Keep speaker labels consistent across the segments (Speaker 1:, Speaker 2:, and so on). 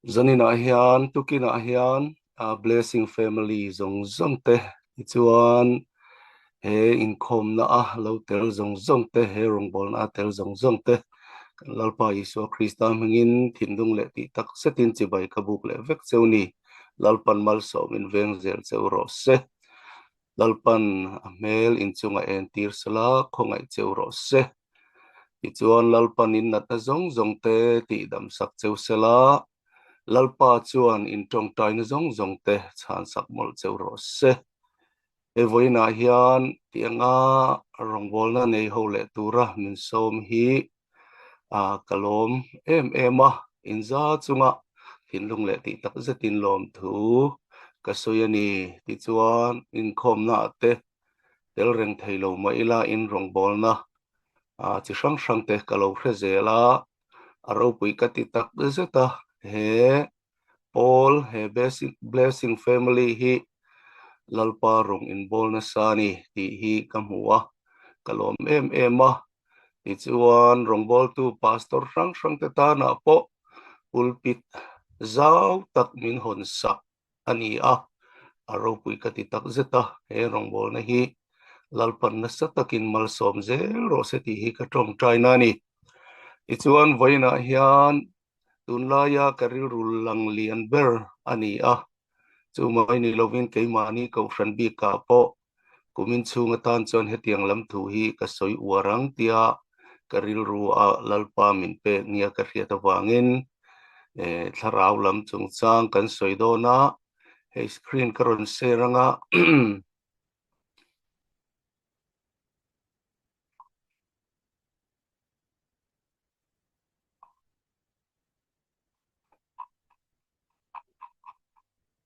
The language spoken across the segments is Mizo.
Speaker 1: Zaninah hian tukinah hian Blessing Family zawng zawng te tichuan he inkhawmna a lo tel zawng zawng te he rawngbawlna a tel zawng zawng te kan Lalpa Isua Krista hmingin thinlung leh tih tak zetin chibai ka buk leh vek cheu ni. Lalpan malsawmin veng zel cheu rawh se. Lalpan a hmel inchunga entir sela khawngaih cheu rawh se. Tichuan Lalpan in natna zawng zawng te tihdam sak cheu sela, Lalpa chuan in tawngtaina zawng zawng te chhan sak mawlh cheu rawh se. He vawiinah hian tianga rawngbawlna nei ho leh tura min sawm hi ka lawm em em a, inza chunga thinlung leh tih tak zetin lawmthu ka sawi a ni. Tichuan inkhawmna ah te tel reng thei lo mah ila in rawngbawlna chi hrang hrang te ka lo hre zel a, a ropui ka ti tak zet a, he Pawl he Blessing Family hi Lalpa rawn inbawl nasa a ni tih hi ka hmu a, ka lawm em em a. Tichuan rawngbawltu Pastor hrang hrang te tanah pawh pulpit zau tak min hawn sak a ni a, a ropui ka ti tak zet a, he rawngbawlna hi Lalpan nasa takin malsawm zel rawh se tih hi ka tawngtaina a ni. Tichuan vawiinah hian Tunlaia ka rilru lang lian ber a ni a, chu mai ni lovin keimahni kohhran bikah pawh kumin chhung atan chuan hetiang lam thu hi ka sawi uar ang tia ka rilru a Lalpa min pek nia ka hriat avangin thlarau lam chungchang kan sawi dawn a, hei screen ka rawn share anga.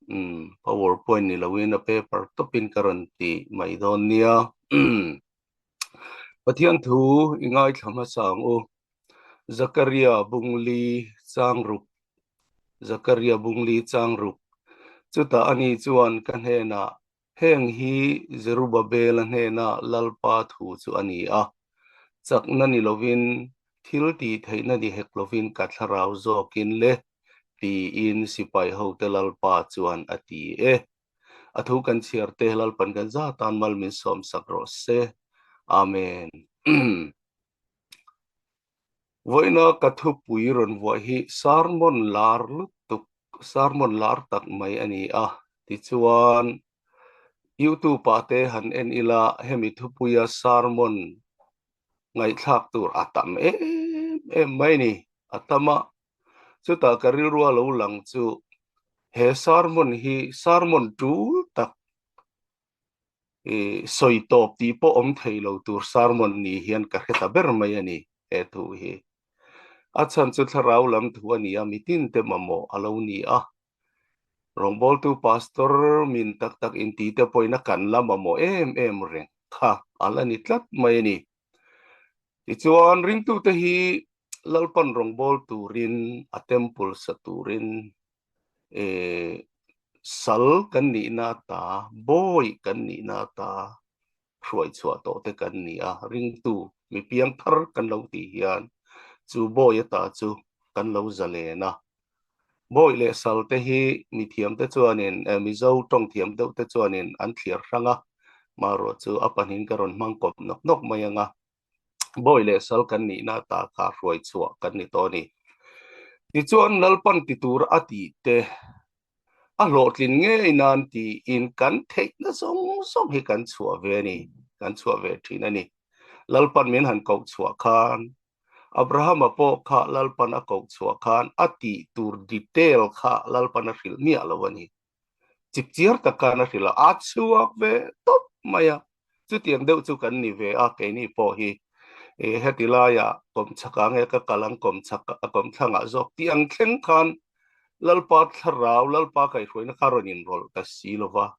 Speaker 1: Umm power point ni loin a paper tawpin ka rawn ti mai dawn nia. Pathian thu i ngaithla hmasa ang u. Zakaria Bungli chang ruk Zakaria Bungli chang ruk Chutah ani chuan ka hnenah Heng hi Zerubabela hnena Lalpa thu chu a ni a, chakna ni lovin, thil tih theihna ni hek lovin ka thlarau zawkin le, tiin sipai hote Lalpa chuan a ti e. A thu kan chhiar te Lalpan kan zatan mal min sawmsak rawh se. Amen. Vawiina ka thupui rawn vuah hi sermon lar lutuk, sermon lar tak mai a ni a. Tichuan, YouTube ah te han en ila hemi thupuia sermon ngaihthlak tur a tam em em mai a ni, a tam a. Chutah ka rilrua lo lang chu he sermon hi sermon tul tak I sawi tawp tih pawh awm thei lo tur sermon ni hian ka hre ta ber mai a ni he thu hi. A chhan chu thlarau lam thu a ni a, mitin te mamawh a lo ni a. Rawngbawltu pastor min tak tak inti te pawhin a kan la mamawh em em reng kha a la ni tlat mai a ni. Tichuan ringtute hi Lalpan rawngbâwl turin a temple sa turin sal kan nihna ata, bawi kan nihna ata hruai chhuah tawh te kan ni a, ringtu mi piang thar kan lo tih hian chu bawi ata chu kan lo zalen a. Bawi leh sal te hi mithiam te chuanin Mizo tawng thiam deuh te chuanin an thliar hrang a, marawh chu a pahnihin ka rawn hmang kawp nawk nawk mai ang a. Bawi leh sal kan nihna ata kha hruai chhuah kan ni tawh a ni. Tichuan Lalpan ti tur a tih te a hlawhtlin ngei nan tiin kan theihna zawng zawng hi kan chhuah ve a ni, kan chhuah ve thin a ni. Lalpan min han koh chhuah khan Abrahama pawh kha Lalpan a koh chhuah khan a tih tur detail kha Lalpan a hrilh miah lo a ni. Chipchiar tak khan a hrilh a, a chhuak ve tawp mai a. Chutiang deuh chu kan ni ve a, keini pawh hi heti laiah kawmchhakah nge ka kal ang, kawmchhak kawmthlangah zawk tih ang thleng khan Lalpa thlarau, Lalpa kaihhruaina kha rawn inrawlh ta si lo va.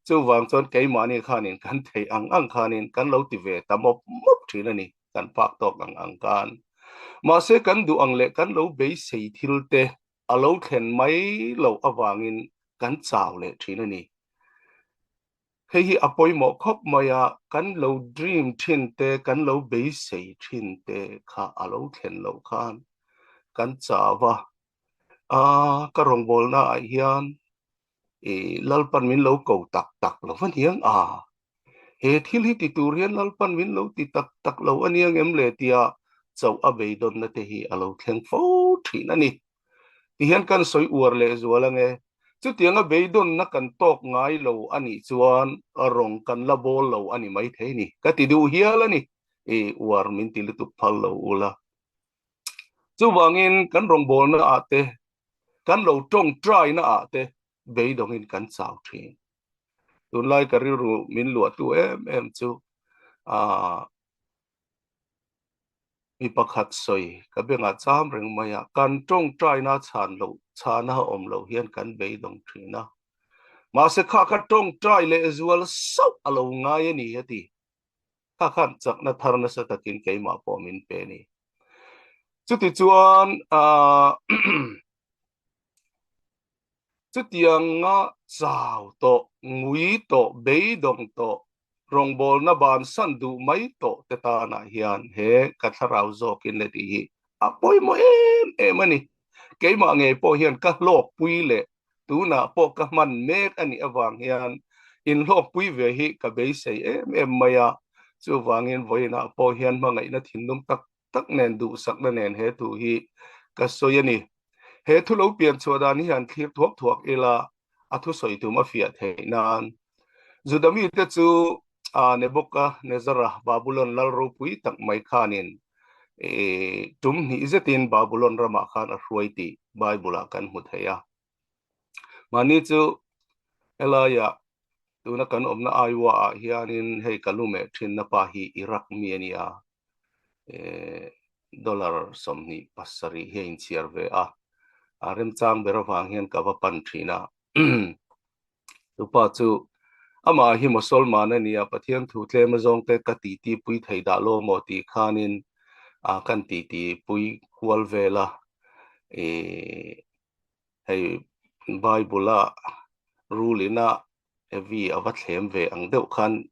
Speaker 1: Chuvang chuan keimahni khanin kan theih ang ang khanin kan lo ti ve ta mawp mawp thin a ni, kan phak tawk ang ang khan. Mahse kan duh ang leh kan lo beisei thil te a lo thlen mai loh avangin kan chau leh thin a ni. Hei hi a pawimawh khawp mai a, kan lo dream thin te, kan lo beisei thin te kha a lo thlen loh khan kan chau a. A, ka rawngbawlna ah hian i Lalpan min lo ko tak tak lo va niang a, he thil hi ti tur hian Lalpan min lo ti tak tak lo a niang em le tia chauh a beidawnna te hi a lo thleng fo thin a ni. Tihian kan sawi uar leh zual ange, chutianga beidawnna kan tawk ngai lo a nih chuan rawng kan la bawl lo a ni maithei ni, ka ti duh hial a ni, i uar min ti lutuk phal lo ula. Chuvangin kan rawngbawlna ah te, kan lo tawngtai na ah te beidawngin kan chau thin. Tunlai ka rilru min luahtu em em chu ah mi pakhat sawi ka bengah cham reng mai a, kan tawngtaina chhan loh chhana awm loh hian kan beidawng thin a. Mahse kha kha tawngtai leh zual sauh a lo ngai a ni a ti. Kha khan chakna thar nasa takin keimah pawh min pe a ni. Chutichuan ah chutianga chau tawh, ngui tawh, beidawng tawh, rawngbawlna bansan duh mai tawh te tanah hian he ka thlarau zawkin le tih hi a pawimawh em em a ni. Keimah ngei pawh hian ka hlawkpui leh tunah pawh ka hman mek a nih avang hian inhlawkpui ve hi ka beisei em em mai a, chuvangin vawiinah pawh hian hmangaihna thinlung tak tak nen duhsakna nen he thu hi ka sawi a ni. He thu lo pian chhuah dan hi han thlir thuak thuak ila a thusawi tum a fiah theih nan. Juda mite chu Nebuchadnezzar-a Babulon lal ropui tak mai khanin tum hnih zetin Babulon ramah khan a hruai tih Bible-ah kan hmu thei a. Mahni chu helaiah tuna kan awmna Iowa-ah hianin hei ka lu meh thinna pa hi Iraq mi a nia, dollar 27 hi a inchhiar ve a, a remchang ber avang hian ka va pan thin a. Tupa chu amah hi Mosolman a nia, Pathian thu tlem azawng te ka titi pui thei dah lo maw tih khanin kan titi pui kual vel a, hei Bible a rule ina Evi a va thlem ve ang deuh khan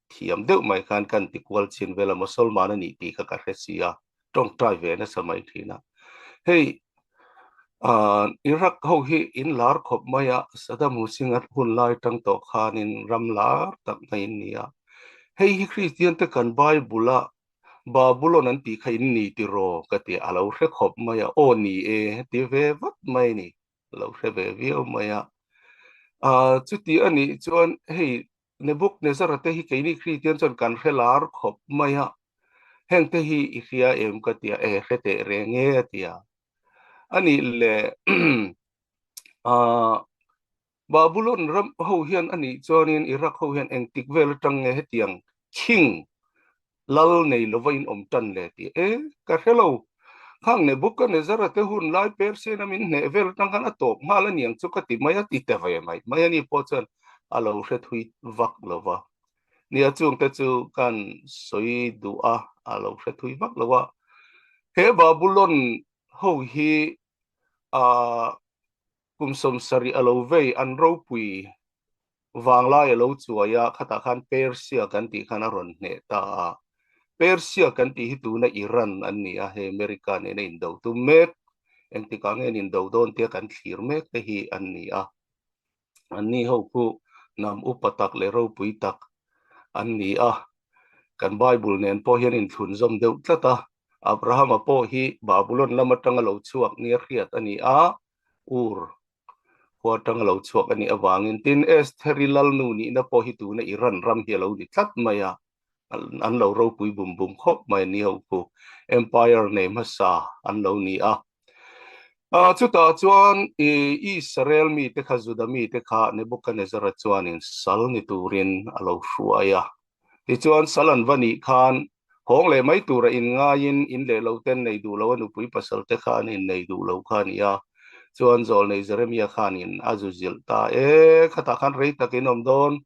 Speaker 1: thiam deuh mai khan kan ti kual chin vel a, Mosolman a nih tih kha ka hre si a, tawngtai ve nasa mai thin a. Hei Iraq ho hi in lar khawp mai a, Saddam Hussein a hun lai tang tawh khanin ram lar tak mai in ni a. Hei hi Kristian te kan Bible a Babulon an tih kha in ni tiraw ka ti a, a lo hre khawp mai a, aw ni e ti ve vat mai a ni, a lo hre ve viau mai a. Chuti a nih chuan hei Nebuchadnezzar-a te hi keini Kristian chuan kan hre lar khawp mai a, heng te hi i hria em ka ti a, e hre teh reng e a ti a. A nih leh Babulon ram ho hian a nih chuanin Iraq ho hian engtik vel atang nge hetiang king lal nei lova in awm tan le tih e ka hre lo. Khang Nebuchadnezzar-a te hun lai Persian-a min hneh vel atang khan a tawp nghal a niang chu ka ti mai a ti ta ve mai mai a ni pawh chuan a lo hre thui vak lo va. Nia chungte chu kan sawi duh a, a lo hre thui vak lo a. He Babulon ho hi ah Kum 70 a lo vei, an ropui vanglai a lo chuai a, khatah khan Persia kan tih khan a rawn hneh ta a. Persia kan tih hi tuna Iran an ni a, hei America nena indo tum mek, engtikah nge an indo dawn tia kan thlir mek te hi an ni a. Anni ho khu hnam upa tak leh ropui tak an ni a, kan Bible nen pawh hian inthlunzawm deuh tlat a. Abrahama pawh hi Babulon lam atanga lo chhuak nia hriat a ni a, Ur khua atanga lo chhuak a nih avangin tin Estheri lalnu nihna pawh hi tuna Iran ram hi a lo ni tlat mai a, an lo ropui bum bum khawp mai a ni ho khu Empire nei hmasa an lo ni a. Chutah chuan Israel mite kha Juda mite kha Nebuchadnezzar-a chuanin sal ni turin a lo hruai a. Tichuan sal an va nih khan hawng leh mai tura inngaiin in leh lo ten nei duh lo a nupui pasal te khan in nei duh lo kha a ni a. Chuan zawlnei Jeremia khanin a zu zilh ta e, khatah khan rei tak in awm dawn.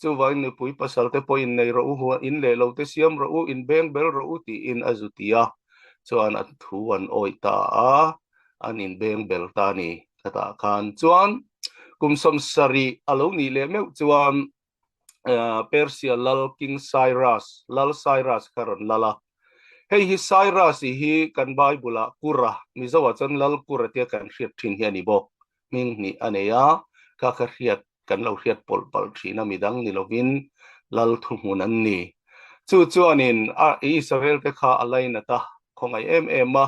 Speaker 1: Chuvangin nupui pasal te pawh in nei rawh u, in leh lo te siam rawh u, in beng bel rawh u tiin a zu ti a. Chuan a thu an awih ta a, an inbeng bel ta a ni khatah khan. Chuan kum 70 a lo nih leh meuh chuan Persia lal King Cyrus, Lal Cyrus kha rawn lal a. Hei hi Cyrus i hi kan Bible-ah Kura, Mizo-ah chuan Lal Kura tia kan hriat thin hi a ni bawk. Hming hnih a nei a, kha kha hriat kan lo hriat pawlh palh thin a, midang ni lovin Lal thuhmun an ni. Chu chuanin a Israel te kha a lainat a, khawngaih em em a,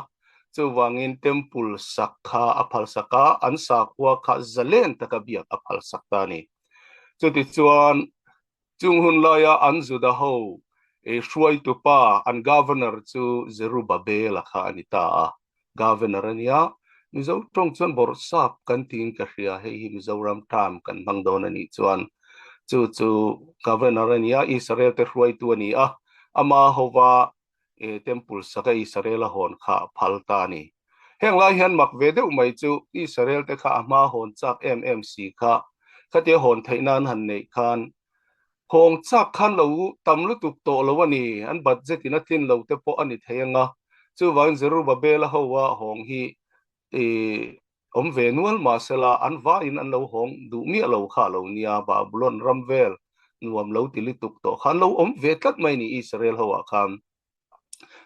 Speaker 1: chuvangin Temple sak kha a phalsak a, an sakhua kha zalen taka biak a phalsak ta a ni. Chutichuan Chung hun laia an Juda ho hruaitu pa, an governor chu Zerubabela kha a ni ta a. Governor a nia, Mizo tawng chuan bawrhsap kan tiin ka hria, hei hi Mizoram term kan hmang dawn a nih chuan chu chu governor a nia, Israel te hruaitu a ni a, ama hova temple saka Israel a hawn kha a phal ta a ni. Heng lai hian mak ve deuh mai chu Israel te kha a hma hawn chak em em si kha, khatia hawn theih nan han neih khan hawng chak khan lo tam lutuk tawh lo a ni, an budget in a tlin lo te pawh a ni thei anga, chuvangin Zerubbabel-a ho a hawng hi awm ve nual mahsela an vaiin an lo hawng duh miah lo kha a lo nia, Babulon ram vel nuam lo ti lutuk tawh kha an lo awm ve tlat mai ni Israel ho ah khan.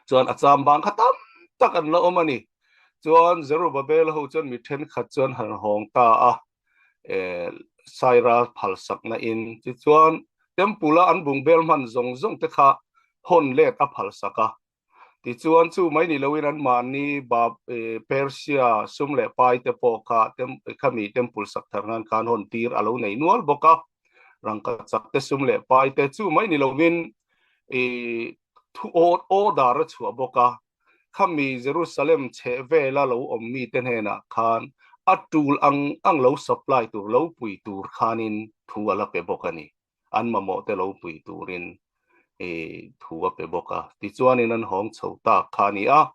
Speaker 1: Chuan a cham bang kha tam tak an la awm a ni. Chuan Zerubbabel ho chuan mi thenkhat chuan han hawng ta a, eh, Saira phalsakna in. Tichuan Temple a an bungbel hman zawng zawng te kha hawn let a phalsak a. Tichuan chu mai ni loin an mahni Persia sum leh pai te pawh kha khami temple sak thar nan khan hawn tir a lo nei nual bawk a. Rangkachak te sum leh pai te chu mai ni loin thu order a chhuah bawk a. Khami Jerusalem chheh vela lo awm mite hnenah khan a tul ang ang lo supply tur lo pui tur khanin thu a la pe bawk a ni. An mamawh te lo pui turin thu a pe bawk a. Tichuanin an hawng chho tak kha a ni a.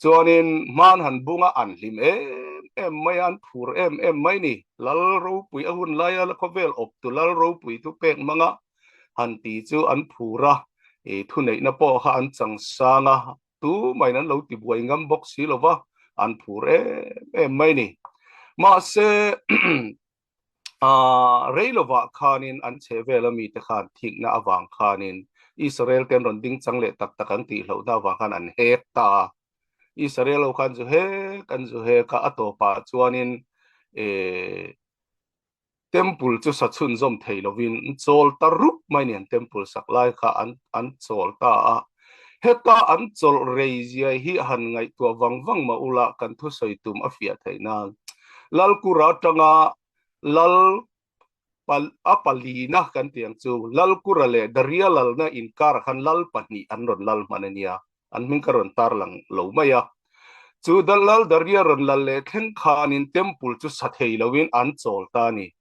Speaker 1: Chuanin hman han bunga an hlim em em mai a, an phur em em mai ni. Lal ropui a hun laia khawvel awptu lal ropui thu pek hmanga han ti chu an phur a, thuneihna pawh kha an chang sang a, tumahin an lo tibuai ngam bawk si lo va, an phur em em mai ni. Mahse rei lovah khanin an chhe vel a mite khan thikna avang khanin Israel te an rawn ding chang leh tak tak an tih hlauhna avang khan an hek ta a. Israel ho khan zu hek an zu hek a, a tawpah chuanin Temple chu sa chhunzawm thei lovin an chawl ta rup mai ni, an temple sak lai kha an an chawl ta a. Heta an chawlh rei zia hi han ngaihtuah vang vang mah ula kan thusawi tum a fiah theih nan. Lalkura atanga Lal a palina kan tih ang chu Lalkura leh Daria lalna inkarah khan Lal pahnih an rawn lal hman a nia. An hming ka rawn tar lang lo mai a. Chu Lal Daria rawn lal leh thleng khanin temple chu sa thei loin an chawl ta a ni.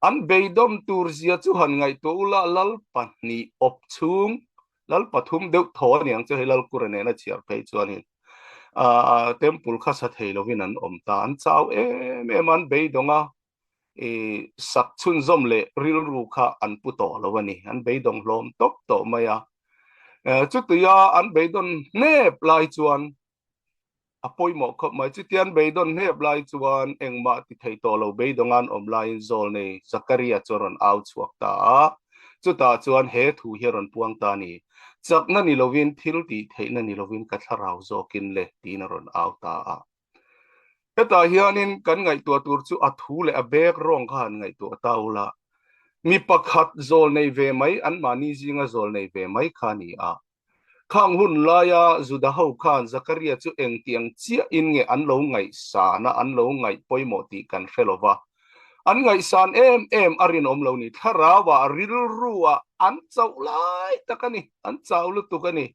Speaker 1: An beidawm tur zia chu han ngaihtuah ula Lal pahnih awp chhung, Lal pathum deuh thaw a niang chu hei Lal Kura nena chhiar phei chuanin temple kha sa thei loin an awm ta. An chau em em a, an beidawng a. i sak chhunzawm leh rilru kha an pu tawh lo a ni. An beidawng hlawm tawp tawh mai a. Chutia an beidawn hnep lai chuan a pawimawh khawp mai. Chutia an beidawn hnep lai chuan engmah ti thei tawh lo beidawng an awm laiin Zawlnei Zakaria chu a rawn au chhuak ta a. Chutah chuan he thu hi a rawn puang ta a ni. Chakna ni lovin, thil tih theihna ni lovin ka thlarau zawkin le tiin a rawn au ta a. Hetah hianin kan ngaihtuah tur chu a thu leh a bag rawng kha han ngaihtuah ta ula, mi pakhat zawl nei ve mai, anmahni zinga zawl nei ve mai kha a ni a. Khang hun laia Juda ho khan Zakaria chu engtiang chiahin nge an lo ngaihsan a, an lo ngaih pawimawh tih kan hre lo va. An ngaihsan em em a rinawm lo ni. Thlarauah, rilruah an chauh lai tak a ni, an chau lutuk a ni.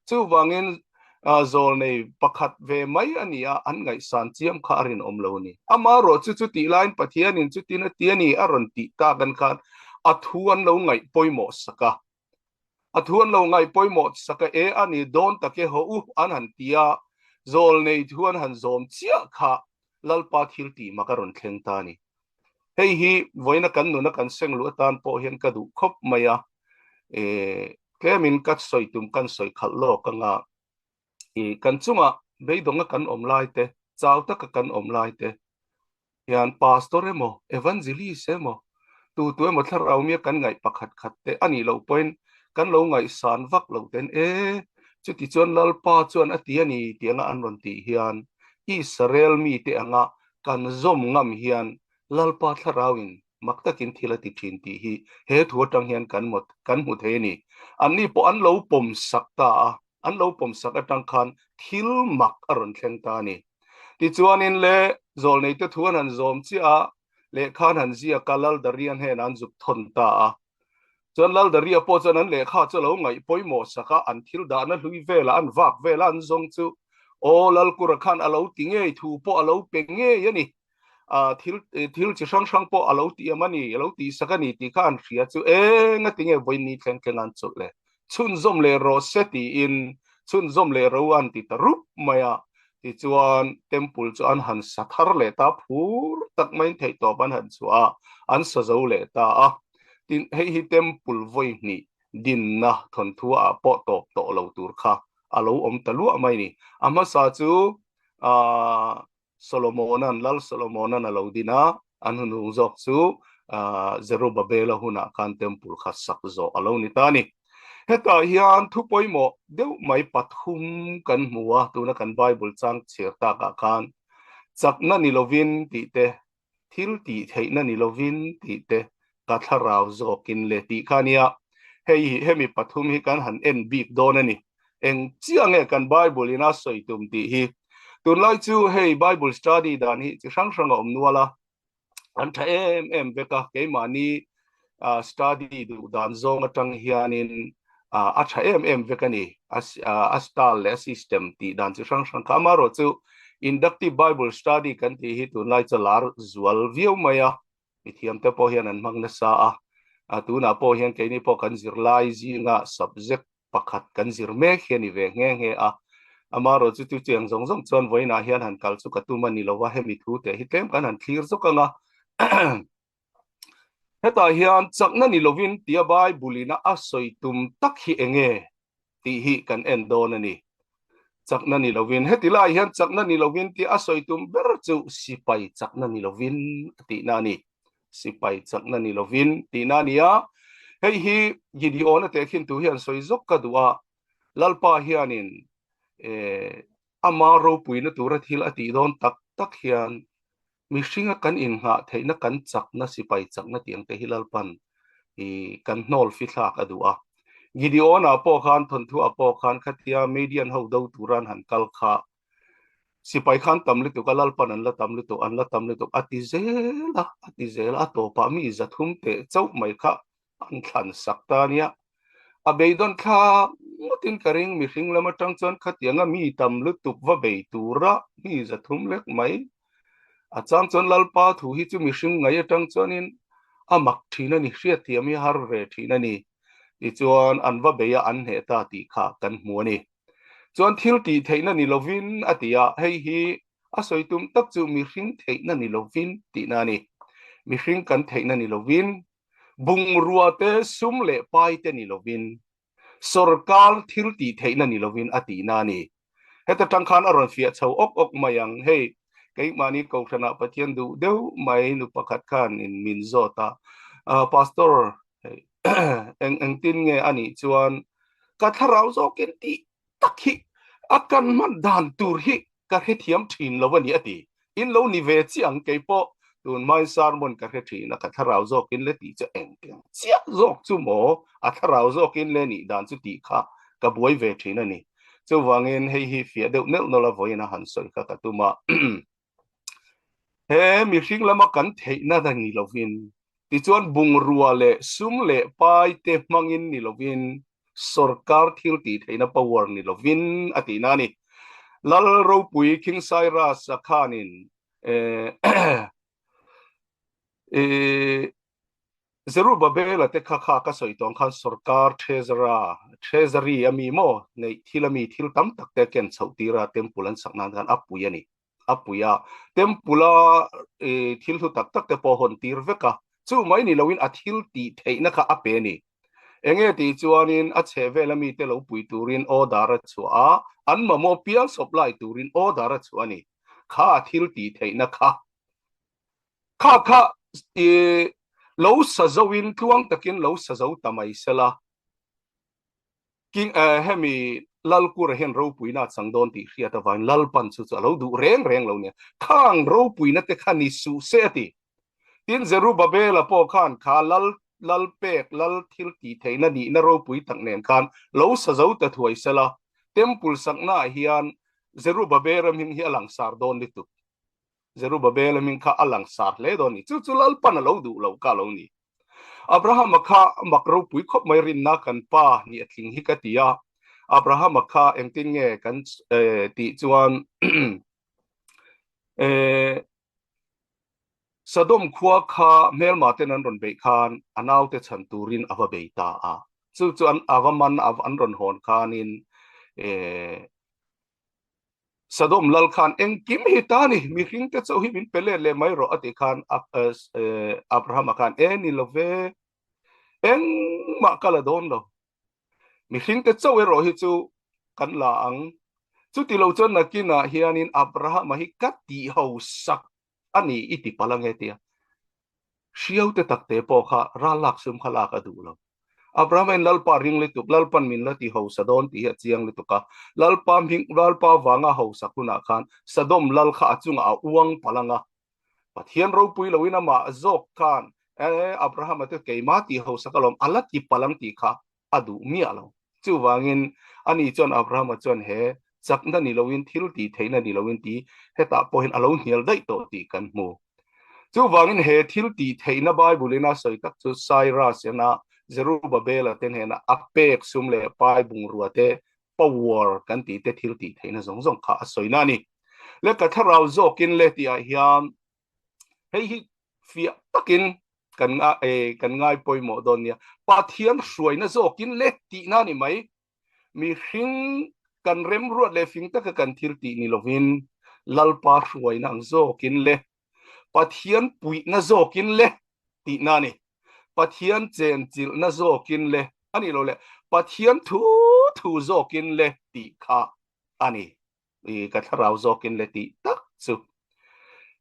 Speaker 1: Chuvangin zawlnei pakhat ve mai a ni a, an ngaihsan chiam kha a rinawm lo a ni. Amaherawh chu chutih laiin Pathianin chutin a ti a ni a rawn tih tak an khan a thu an lo ngaih pawimawh sak a. A thu an lo ngaih pawimawh sak a, e a ni dawn tak e haw u an han ti a, zawlnei thu an han zawm chiah kha Lalpa thil tih mak a rawn thleng ta a ni. Hei hi vawiina kan nuna kan seng luh atan pawh hian ka duh khawp mai a, e tlemin ka sawi tum kan sawi khalh lawk anga i kan chungah beidawnga kan awm lai te, chau taka kan awm lai te hian pastor emaw, evangelist emaw, tu tu emaw thlarau mia kan ngaih pakhat khat te a nih loh pawhin kan lo ngaihsan vak lo ten e. Chutichuan Lalpa chuan a ti a ni tih anga an rawn tih hian Israel mite anga kan zawm ngam hian Lalpa thlarauin mak takin thil a ti thin tih hi he thu atang hian kan kan hmu thei a ni. Anni pawh an lo pawm sak ta a, an lo pawm sak atang khan thil mak a rawn thleng ta a ni. Tichuanin le zawlneite thu an han zawm chiah a, lehkha an han ziak a, Laldaria hnenah an zuk thawn ta a. Chuan Laldaria pawh chuan an lehkha chu a lo ngaih pawimawh sak a, an thil dahna hlui velah an vak velah an zawng chu aw Lalkura khan a lo ti ngei thu pawh a lo pe ngei a ni. Thil thil chi hrang hrang pawh a lo ti em a ni, a lo tih sak a ni tih kha an hria chu eng a ti nge vawiin ni thleng thleng an chawlh le. Chhunzawm leh rawh se tiin chhunzawm leh ro an ti ta rup mai a. Tichuan temple chu an han sa thar leh ta phur tak maiin theihtawp an han chhuah a, an sa zo leh ta a. Tin, hei hi temple vawi hnih dinna thawnthu ah pawh tawp tawh lo tur kha a lo awm ta luah mai ni. A hmasa chu aah Solomona'n, Lal Solomona'n a lo din a, an hunhung zawk chu Zerubabela hunah khan temple kha sak zawh a lo ni ta a ni. Hetah hian thu pawimawh deuh mai pathum kan hmu a, tuna kan Bible chang chhiar takah khan chakna ni lovin tih te, thil tih theihna ni lovin tih te, ka thlarau zawkin le tih kha a nia. Hei hi hemi pathum hi kan han en bik dawn a ni. Eng chiah nge kan Bible in a sawi tum tih hi. Tunlai chu hei Bible study dan hi chi hrang hrang a awm nual a, an tha em em vek a, keimahni study duh dan zawng atang hianin a tha em em vek a ni. A style leh a system tih dan chi hrang hrang kha. Amaherawhchu inductive Bible study kan tih hi tunlai chu a lar zual viau mai a, mithiam te pawh hian an hmang nasa a, a tunah pawh hian keini pawh kan zirlai zinga subject pakhat kan zir mek hi a ni ve nghe nghe a, amaherawh chu chu chiang zawng zawng chuan vawiinah hian han kal chu ka tum a ni lo va, hemi thu teh hi tlem kan han thlir zawk ang a. Hetah hian chakna ni lovin tia Bible ina a sawi tum tak hi eng nge tih hi kan en dawn a ni. Chakna ni lovin, heti lai hian chakna ni lovin tih a sawi tum ber chu sipai chakna ni lovin a tihna a ni. Sipai chakna ni lovin tihna a ni a. Hei hi Gideon-a tehkhin tu hian sawi zawk ka duh a, Lalpa hianin eh ama ropuina tura thil a tih dawn tak tak hian Mihringa kan innghah theihna kan chakna sipai chakna tih ang te hi Lalpan i kan hnawl fithlak a duh a. Gideon-ah pawh khan thawnthuah pawh khan khatia Midian ho do tura an han kal kha sipai khan tam lutuk a, Lalpan an la tam lutuk, an la tam lutuk a ti zel a, a ti zel a, a tawpah mi zathum teh chauh mai kha an thlan sak ta a nia. A beidawn thlak ngawtin ka ring, mihring lam atang chuan khatianga mi tam lutuk va bei tura mi zathum lek mai. A chang chuan Lalpa thu hi chu mihring ngai atang chuanin a mak thin a ni, hriatthiam hi har ve thin a ni. Tichuan an va bei a, an hneh ta tih kha kan hmu a ni. Chuan thil tih theihna ni lovin a ti a, hei hi a sawi tum tak chu mihring theihna ni lovin tihna a ni. Mihring kan theihna ni lovin Bungrua te, sum leh pai te ni lovin, sorkar thil tih theihna ni lovin a tihna a ni. Heta tang khan a rawn fiah chho awk awk mai ang. Hei, keimahni Kohhranah Pathian duh deuh mai nu pakhat khan in min zawt a, Pastor, hei, eng engtin nge a nih chuan ka thlarau zawkin tih tak hi a kan hman dan tur hi ka hrethiam thin lo a ni a ti. In lo ni ve chiah ang kei pawh tun hmain sermon ka hre thin a, ka thlarau zawkin le tih chu engtiang chiah zawk chu maw a thlarau zawkin le nih dan chu tih kha ka buai ve thin a ni. Chuvangin hei hi fiah deuh neuh nawlh a vawiin a han sawi kha ka tum a. He mihring lama kan theihna na ni lovin, tichuan bungrua leh sum leh pai te hmangin ni lovin, sorkar thil tih theihna power ni lovin a tihna a ni. Lal ropui King Cyrus-a khanin Zerubbabel-a te kha kha ka sawi tawng khan sorkar treasurer, treasury a mi maw neih thil a mi thil tam tak te a ken chhoh tir a, temple an sak nan khan a pui a ni. A pui a, temple-a thil hlu tak tak te pawh a hawn tir vek a, chu mai ni loin a thil tih theihna kha a pe a ni. Enge tih chuanin a chhehvela mite lo pui turin order a chhuah a, an mamawh piang supply turin order a chhuah a ni. Kha a thil tih theihna kha. Kha kha i lo sa zoin tluang takin lo sa zo ta mai sela. King hemi Lalkura hian ropuina a chang dawn tih hriat avangin Lalpan chu chu a lo duh reng reng lo nia. Khang ropuina te kha ni suh se a ti. Tin, Zerubabela pawh khan kha Lal Lal pek, Lal thil tih theihna nihna ropui tak nen khan lo sa zo ta thuai sela, Temple saknaah hian Zerubabela hming hi a langsar dawn lutuk. Zerubabela hming kha a langsar hle dawn a ni. Chu chu Lalpan a lo duh lo kha a lo ni. Abrahama kha mak ropui khawp mai rinna kan pa nih a tling hi ka ti a. Abrahama kha engtin nge kan tih chuan Sodom khua kha hmelma ten an rawn beih khan a naute chhan turin a va bei ta a. Chu chu an a va man an rawn hawn khanin Sodom lal khan engkim hi ta ni, mihring te chauh hi min pe let leh mai rawh a tih khan Abrahama khan e ni lo ve, engmah ka la dawn lo, mihring te chauh erawh hi chu kan la ang, chuti lo chuan nakinah hianin Abrahama hi ka tih hausak a ni i ti palh ange tia hriau te tak te pawh kha ral lak sum kha lak a duh lo. Abraham in Lalpa ring lutuk, Lalpan min la ti hausa dawn tih hi a chiang lutuk a. Lalpa hming, Lalpa vanga hausak hunah khan Sodom lal kha a chungah a uang palh anga. Pathian ropui loin amah zawk khan e Abraham-a te keimah ti hausak alawm a la ti palh ang tih kha a duh miah lo. Chuvangin, ani chuan Abrahama chuan he chakna ni loin, thil tih theihna ni loin ti hetah pawhin a lo hnial daih tawh tih kan hmu. Chuvangin he thil tih theihna Bible-in a sawi tak chu Cyrus ena Zerubbabel-a te hnena a pek sum leh pai bungrua te, power kan tih te thil tih theihna zawng zawng kha a sawina a ni. Le ka thlarau zawkin le tihah hian hei hi fiah takin kan kan ngai pawimawh dawn nia. Pathian hruaina zawkin le tihna a ni mai. Mihring kan remruat leh fing taka kan thil tih ni lovin Lalpa hruaina ang zawkin le Pathian puihna zawkin le tihna a ni. Pathian chenchilhna zawkin le a nih loh leh Pathian thu thu zawkin le tih kha a ni. I ka thlarau zawkin le tih tak chu.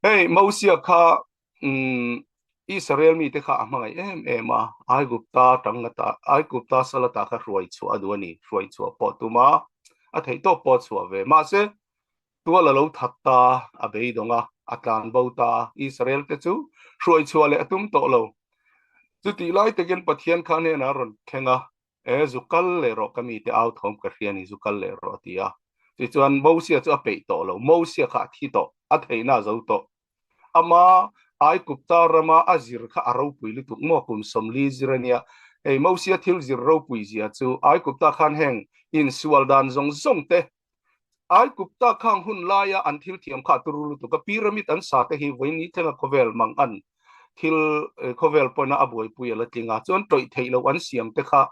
Speaker 1: Hei Mosia kha um Israel mite kha a hmangaih em em a, Aigupta tang ata Aigupta sal ata kha hruai chhuah a duh a ni, hruai chhuah pawh tum a, a theih tawk pawh a chhuah ve. Mahse, tual a lo that ta, a beidawng a, a tlan bo ta a, Israel te chu hruai chhuah leh a tum tawh lo. Chutih lai takin Pathian kha hnenah a rawn thleng a, E, zu kal leh rawh ka mite au thawm ka hria ni, zu kal leh rawh a ti a. Tichuan Mosia chu a peih tawh lo, Mosia kha a thi tawh, a theihna a zo tawh. Ama Aigupta rama a zir kha a ropui lutuk maw kum 40 zir a nia. Hei Mosia thil zir ropui zia chu Aigupta khan heng insual dan zawng zawng te Aigupta khang hun laia an thil thiam kha a turu lutuk a, pyramid an sa te hi vawiin thlenga khawvel mang an thil khawvel pawina a buaipui a la tling a, chuan tawih theih loh an siam te kha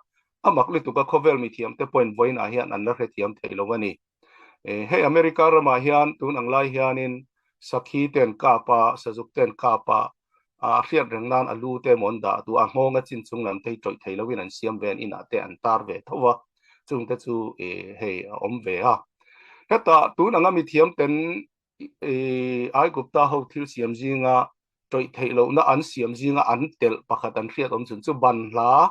Speaker 1: a mak lutuk a, khawvel mithiam te pawhin vawiinah hian an la hrethiam thei lo a ni. Hei America ramah hian tun ang lai hianin sakhi te an kap a, sazuk te an kap a, a hriat reng nan a lu te emaw an dah duh a, nghawng a chin chung lam te hi tawih thei loin an siam ve an inah te an tar ve tho va, chung te chu hei a awm ve a. Hetah tun anga mithiam ten Aigupta ho thil siam zinga tawih theih lohna an siam zinga an telh pakhat an hriat awm chhun chu banhla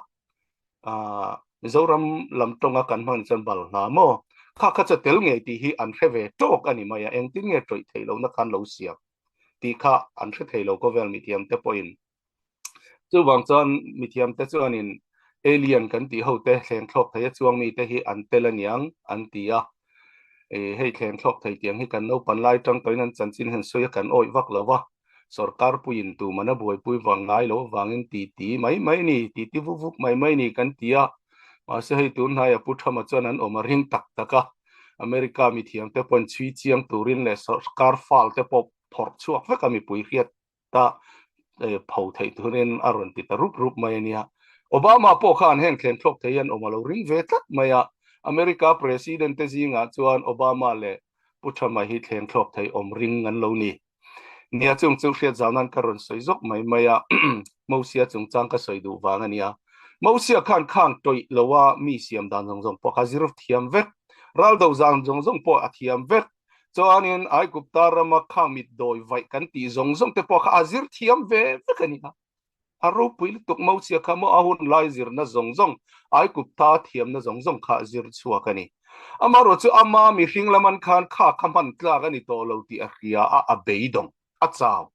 Speaker 1: Mizoram lam tawnga kan hman chuan balhla maw kha kha chu tel ngei tih hi an hre ve tawk a ni mai a, engtin nge tawih theih lohna khan lo siam tih kha an hre thei lo khawvel mithiam te pawhin. Chuvang chuan mithiam te chuanin alien kan tih ho te thleng thlawk thei a chuang mi te hi an tel aniang an ti a. Hei thleng thlawk thei tiang hi kan naupan lai tang tawhin an chanchin hian sawi a kan awih vak lo va. Sorkar puiin tuman a buaipui vang ngai lo avangin ti ti mai mai ni, ti ti vuk vuk mai mai ni kan ti a. Mahse hei tun hnaia Pu Thama chuan an awm a ring tak tak a. America mithiam te pawhin chhui chiang turin leh sorkar file te pawh phawrh chhuak vek a mipui hriat ta pho theih turin a rawn ti ta rup rup mai a nia. Obama pawh khan heng thlen thlawk thei hian awm a lo ring ve tlat mai a. America President te zingah chuan Obama leh Pu Trump-a hi thlen thlawk thei awm ring an lo ni. Nia chung chu hriat zau nan ka rawn sawi zawk mai mai a, Mosia chungchang ka sawi duh vang a nia. Mosia khan khang tawih lo a mi siam dan zawng zawng pawh kha zir thiam vek, ral do zan zawng zawng pawh a thiam vek. Chuanin Aigupta rama khang mit dawi vaih kan tih zawng zawng te pawh kha a zir thiam ve vek a nia. A ropui lutuk Mosia kha maw a hun lai zirna zawng zawng, Aigupta thiamna zawng zawng kha a zir chhuak a ni. Amaherawh chu ama mihring laman khan kha kha hman tlak a ni tawh lo tih a hria a, a beidawng, a chau.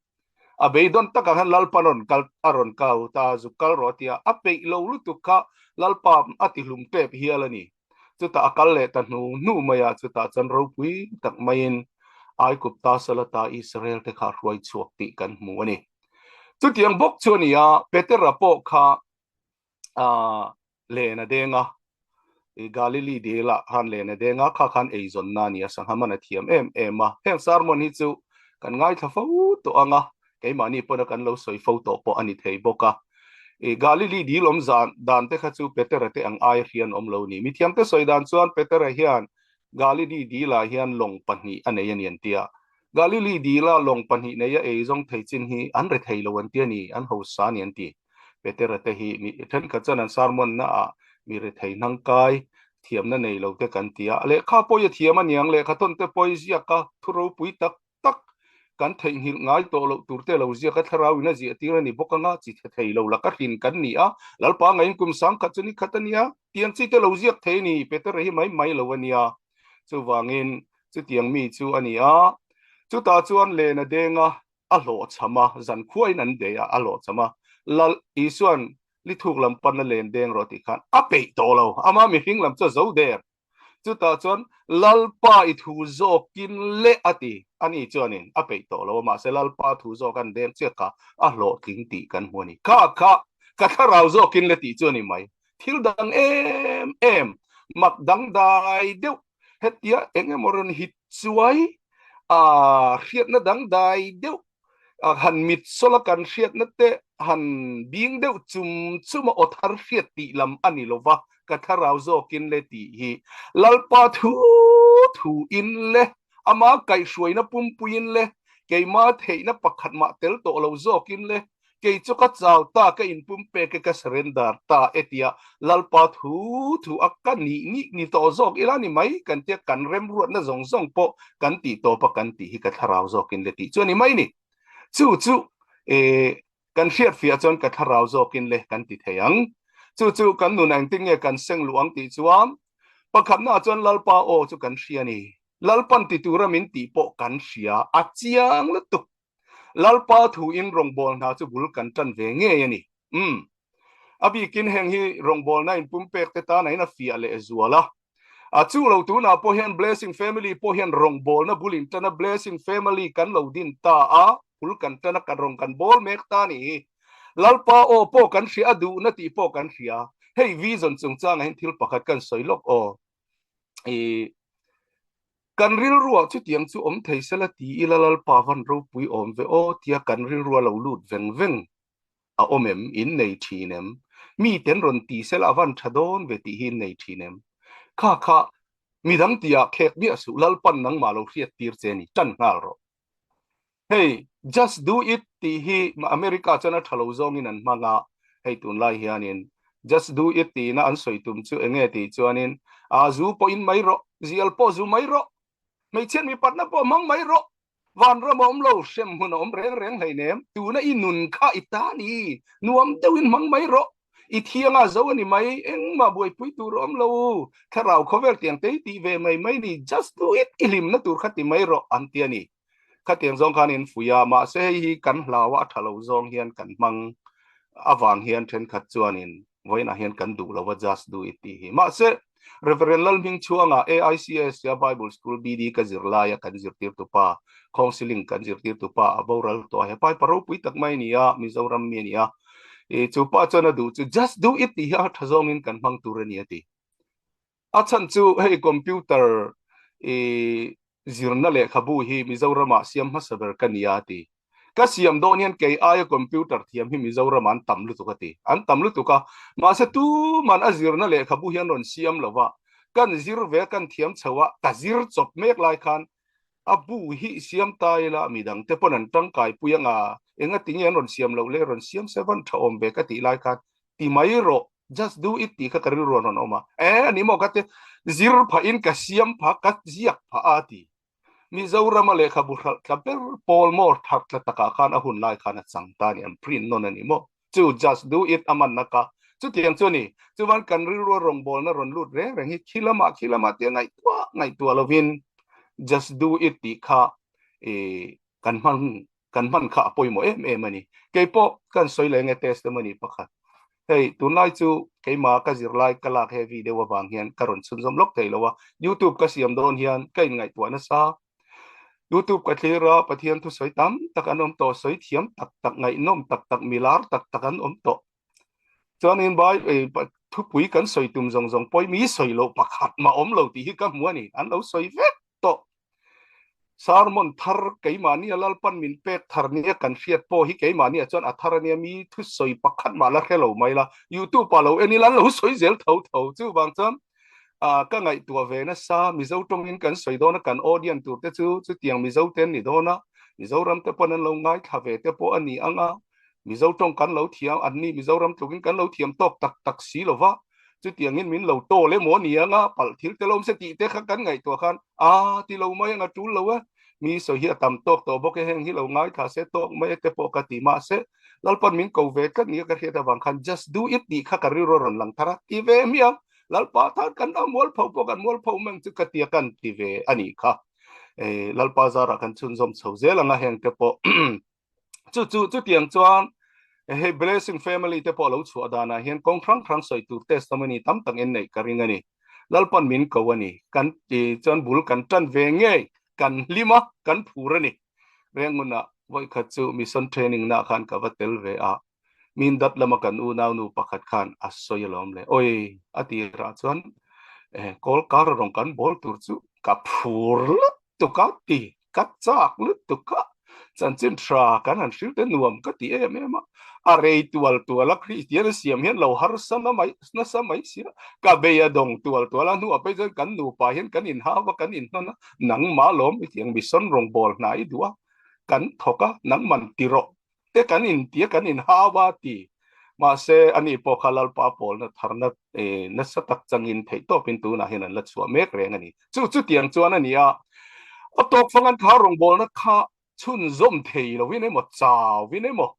Speaker 1: A beidawn takah khan Lalpa rawn kal a rawn kau ta, zuk kal rawh a ti a, a peih lo lutuk kha Lalpa a ti hlum tep hial a ni. Chutah a kal leh ta hnu hnu mai a, chutah chuan ropui tak maiin Aigupta Salata Israel te kha a hruai chhuak tih kan hmu a ni. Chutiang bawk chu a ni a, Petera pawh kha len a deng a, Galili dil ah khan len a deng a, kha khan eizawnna a ni a, sangha man a thiam em em a. Heng sermon hi chu kan ngaithla fo tawh ang a, keimahni pawna kan lo sawi fo tawh pawh a ni thei bawk a. Galili dil awm zan dan te kha chu Petera te ang ai hrian awm lo ni. Mithiamte sawi dan chuan Petera hian Galili dilah hian lawng pahnih a nei a ni an ti a. Galili dila lawng pahnih nei a ei zawng thei chin hi an re thei lo an ti a ni, an hausa a ni an ti. Petera te hi mi thenkhat chuan an sermon na ah mi rethei hnangkai thiamna nei lo te kan ti a. Lehkha pawh i a thiam a niang, lehkha thawn te pawh i ziak a, thu ropui tak tak kan theihnghilh ngai tawh loh tur te lo ziak a, thlarau in a ziah tir a ni bawk anga, chi the thei lo laka hrin kan ni a, Lalpa ngaiin kum sangkhat chu ni khat a nia, tiang chi te lo ziak thei a ni, Petera hi mai mai lo a nia. Chuvangin chutiang mi chu a ni a, chutah chuan len a deng a, a hlawhchham a, zankhuain an bei a, a hlawhchham a, Lal Isua'n lithuk lam pan a len deng rawh tih khan a peih tawh lo, ama mihring lam chu a zo der. Chutah chuan Lalpa i thu zawkin le a ti, ani chuanin a peih tawh lo a, mahse Lalpa thu zawk an deng chiah kha a hlawhtling tih kan hmu a ni. Kha kha ka thlarau zawkin le tih chu a ni mai. Thil dang em em, mak dangdai deuh hetia eng emaw rawn hit chuai a hriatna dangdai deuh han mit sawla kan hriatna te han bing deuh chum chum a aw thar hriat tih lam a ni lova, ka thlarau zawkin le tih hi Lalpa thu thu in le ama kaihhruaina pumpuiin le keima theihna pakhat mah tel tawh lo zawkin le Kei chu ka chau ta, ka inpumpek e, ka surrender ta e tia Lalpa thu thu a ka nih nih ni tawh zawk ila ni mai kan tia kan remruatna zawng zawng pawh kan tih tawp a kan tih hi ka thlarau zawkin le tih chu a ni mai ni. Chu chu e kan hriatfiah chuan ka thlarau zawkin le kan ti thei ang. Chu chu kan nun engtin nge kan seng luh ang tih chuan pakhatnaah chuan Lalpa aw chu kan hria a ni. Lalpan ti tura min tih pawh kan hria a chiang lutuk. Lalpa thu in rawngbâwl hna chu bul kan ṭan ve ngei a ni. Umm. A bikin heng hi rawngbâwlna in pumpek te tan ahin a fiah leh zual a. A chu lo tunah pawh hian Blessing Family pawh hian rawngbâwlna bul in ṭan a, Blessing Family kan lo din ta a, bul kan ṭan a, kan rawn kan bâwl mek ta a nih hi. Lalpa aw pawh kan hria a, duhna tih pawh kan hria. Hei vision chungchangah hian thil pakhat kan sawi lawk aw. I. Kan rilruah chutiang chu awm thei sela ti ila Lalpa van ropui awm ve aw tia kan rilrua lo lut veng veng a awm em? In nei thin em? Mi ten rawn ti sela a van tha dawn ve tih hi in nei thin em? Kha kha midang tihah khek miah suh Lalpan nangmah lo hriat tir che ni tan nghal rawh. Hei just do it tih hi America chuan a tha lo zawngin an hmang a, hei tunlai hianin just do it tiin an sawi tum chu enge tih chuanin a zu pawh in mai rawh, zial pawh zu mai rawh, hmeichhiat mipatna pawh hmang mai rawh, vanram a awm lo, hrem hmun a awm reng reng hleinem, tuna i nun kha i ta ni, nuam deuhin hmang mai rawh, i thianga zo a ni mai, engmah buaipui tur a awm lo, thlarau khawvel tiang te hi tih ve mai mai ni, just do it, i hlimna tur kha ti mai rawh an ti a ni. Khatiang zawng khan in fuih a, mahse hei hi kan hlau a, a tha lo zawng hian kan hmang avang hian thenkhat chuanin vawiinah hian kan duh lo a, just do it tih hi. Mahse Reverend Lalhmingchhuanga AICS a Bible School BD ka zir laia kan zirtirtupa, counselling kan zirtirtupa a boral tawh a, he pa hi pa ropui tak mai a ni a, Mizoram mi a ni a. I chu pa chuan a duh chu just do it tih hi a tha zawngin kan hmang tur a ni a ti. A chhan chu hei computer i zirna lehkhabu hi Mizoramah siam hmasa ber ka ni a ti. Ka siam dawn hian kei aia computer thiam hi Mizoramah an tam lutuk a ti. An tam lutuk a, mahse tuman a zirna lehkhabu hi an rawn siam lo va. Kan zir ve a, kan thiam chho a, ka zir chawp mek lai khan a bu hi siam ta ila midang te pawn an tangkai pui anga engati nge an rawn siam loh le rawn siam se van tha awm ve ka tih lai khan ti mai rawh just do it tih kha ka rilru an rawn awm a, e ani maw ka ti zir phah in ka siam phah ka ziak phah a ti. Mizorama lehkhabu hralh tla ber pawl maw thar tla takah khan a hun lai khan a chang ta a ni an print nawn a ni maw. Chu just do it a manna ka. Chutiang chu a ni. Chuvan kan rilrua rawngbawlna rawn lut reng reng hi khi lamah khi lamah tia ngaihtuah ngaihtuah lovin just do it tih kha i kan hman kan hman kha a pawimawh em em a ni. Keipawh kan sawi leh nge testimony pakhat. Hei tunlai chu keimah ka zirlai ka lak heavy deuh avang hian ka rawn chhunzawm lawk thei lo a. YouTube ka siam dawn hian ka inngaihtuah nasa. YouTube ka thlir a, Pathian thusawi tam tak an awm tawh, sawi thiam tak tak, ngaihnawm tak tak, milar tak tak an awm tawh. Chuanin bai thupui kan sawi tum zawng zawng pawh mi sawi loh pakhat mah awm lo tih hi ka hmu a ni, an lo sawi vek tawh. Sermon thar keimahnia Lalpan min pek thar nia kan hriat pawh hi keimahnia chuan a thar ania mi thusawi pakhat mah la hre lo mai la, YouTube ah lo en ila an lo sawi zel tho tho. Chuvang chuan ka ngaihtuah ve nasa, Mizo tawngin kan sawi dawn a, kan audience tur te chu chutiang Mizo te an ni dawn a, Mizoram te pawn an lo ngaithla ve te pawh a ni ang a, Mizo tawng kan lo thiam, an ni Mizoram tlukin kan lo thiam tawk tak tak si lo va, chutiangin min lo tawl emaw a ni ang a, palh thil te lawm se tih te kha kan ngaihtuah khan a ti lo mai ang a tul lo e, mi sawi hi a tam tawk tawh bawk e, heng hi lo ngaithla se tawk mai e te pawh ka ti mahse Lalpan min ko ve tlat nia ka hriat avang khan just do it tih kha ka rilru a rawn lang thar a, ti ve miang Lalpa tan kan a mualpho pawh kan mualpho meng chu ka tia kan ti ve a nih kha. E, Lalpa zarah kan chhunzawm chho zel anga heng te pawh chu chu chutiang chuan hei blessing family te pawh lo chhuah danah hian kawng hrang hrang sawi tur testimony tam tak in neih ka ring a ni. Lalpan min ko a ni. Kan ti chuan bul kan tan ve ngei kan hlim a kan phur a ni. Renguna vawikhat chu mission training na khan ka va tel ve a. Min dat lama kan unaunu pakhat khan a sawi alawm le. Oi, a tirah chuan eh, kawl kar rawng kan bawl tur chu ka phur lutuk a ti, ka chak lutuk a, chanchin tha kan han hrilh te nuam ka ti em em a. A rei tual tual a, Kristian a siam hian lo harsa na mai, nasa mai si a, ka bei a dawng tual tual a, hnuah phei chuan kan nupa hian kan inhau a, kan inhnawn a, nangmah lawm i tiang mission rawngbawl hna i duh a, kan thawk a, nangman ti rawh te kan intia kan inhau a ti. Mahse, ani pawh kha Lalpa pawlna tharna nasa tak changin theihtawpin tunah hian an la chhuah mek reng a ni. Chu chutiang chuan a ni a, a tawk fang an kha rawngbawlna kha chhunzawm thei lovin emaw, chauvin emaw,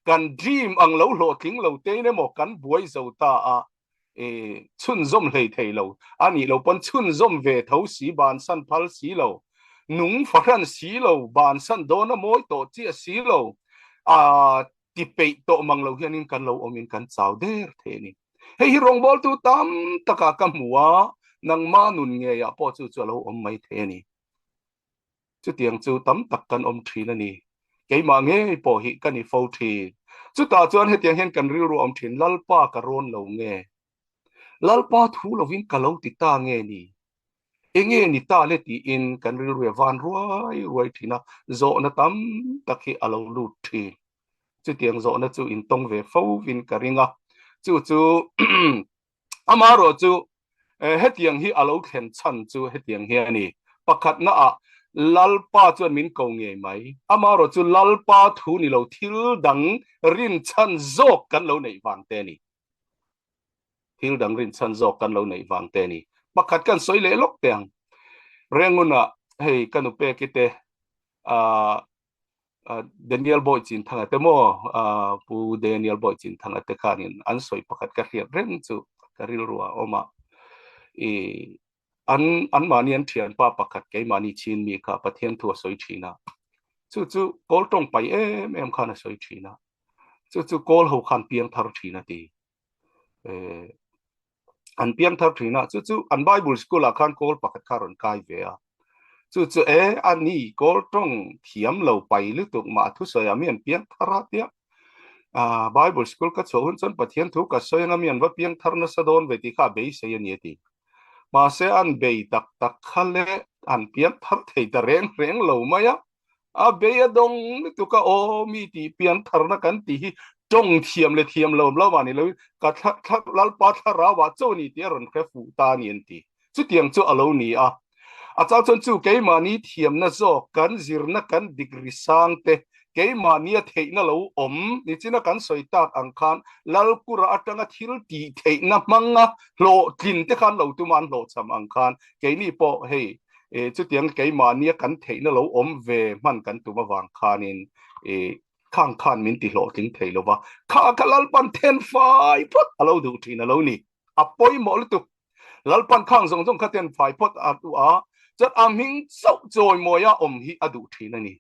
Speaker 1: kan dream ang lo hlawhtling lo tein emaw kan buai zo ta a, e chhunzawm hlei thei lo a nih lo pawn chhunzawm ve tho si bansan phal si lo nung fahran si lo bansan dawn a mawi tawh chiah si lo a ti peih tawh mang lo hianin kan lo awmin kan chau der thei a ni. Hei hi rawngbawltu tam takah ka hmu a, nangma nun ngeiah pawh chu chu a lo awm mai thei a ni. Chutiang chu tam tak kan awm thin a ni. Keimah ngei pawh hi ka ni fo thin. Chutah chuan hetiang hian kan rilru a awm thin, Lalpa ka rawn lo nge? Lalpa thu lovin ka lo ti ta nge ni? Enge ni ta le tiin kan rilru a van ruai ruai thin a, zawhna tam tak hi a lo lut thin. Chutiang zawhna chu intawng ve fo vin ka ring a. Chu chu Amaherawh chu hetiang hi a lo thlen chhan chu hetiang hi a ni. Pakhatna ah Lalpa chuan min ko ngei mai. Amaherawh chu Lalpa thu ni lo thil dang rinchhan zawk kan lo neih vang te a ni. Thil dang rinchhan zawk kan lo neih vang te a ni. Pakhat kan sawi leh lawk teh ang. Rengunah hei ka nupeki te ah Daniel Bawi Chinthanga te maw Pu Daniel Bawi Chinthanga te khanin an sawi pakhat ka hriat reng chu ka rilru ah awm a i an anmahni an thianpa pakhat keimahni chin mi kha Pathian thu a sawi thin a chu chu kawl tawng pai em em khan a sawi thin a chu chu kawl ho khan piang thar thin a ti an piang thar thin a chu chu an Bible school ah khan kawl pakhat kha rawn kai ve a chu chu e a ni kawl tawng thiam lo pai lutuk mah thusawi ah mi an piang thar a tia a Bible school ka chhuah hun chuan Pathian thu ka sawi anga mi an va piang thar nasa dawn ve tih kha a beisei a ni a ti mahse an bei tak tak kha le an piang thar thei ta reng reng lo mai a A bei a dawng lutuk a, aw mi tih pian tharna kan tih hi tawng thiam leh thiam lo lo mah ni loin ka thla thla Lalpa thlarau ah chaw ni tih a rawn hre fuh ta a ni an ti. Chutiang chu a lo ni a. A chang chuan chu keimahni thiamna zawk kan zirna kan degree sang te keimahnia theihna lo awm nichina kan sawi tak ang khan Lalkura atanga thil tih theihna hmanga hlawhtlin te khan lo tuma an hlawhchham ang khan keini pawh hei E chutiang keimahnia kan theihna lo awm ve hman kan tum avang khanin e Khang khan min ti hlawhtling thei lo va, kha kha Lalpan then fai phawt a lo duh thin a lo ni. A pawimawh lutuk. Lalpan khang zawng zawng kha then fai phawt a duh a, chuan a hming chauh chawimawia awm hi a duh thin a ni.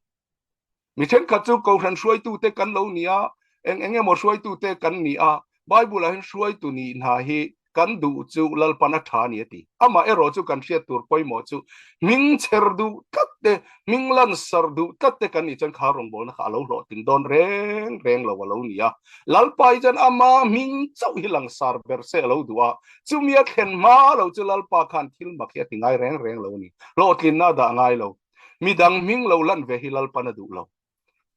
Speaker 1: Mi thenkhat chu Kohhran hruaitute kan lo ni a, eng eng emaw hruaitute kan ni a, Bible-ah hian hruaitu nih hna hi kan duh chu Lalpan a tha a ni a ti. Amah erawh chu kan hriat tur pawimawh chu hming chher duh tlat te, hming lansar duh tlat te kan nih chuan kha rawngbawlna kha a lo hlawhtling dawn reng reng lo a lo ni a. Lalpa hi chuan ama hming chauh hi langsar ber se a lo duh a, chumi a thlen hma lo chu Lalpa khan thil mak hi a ti ngai reng reng lo a ni. Hlawhtlinna a dah ngai lo. Midang hming lo lan ve hi Lalpan a duh lo.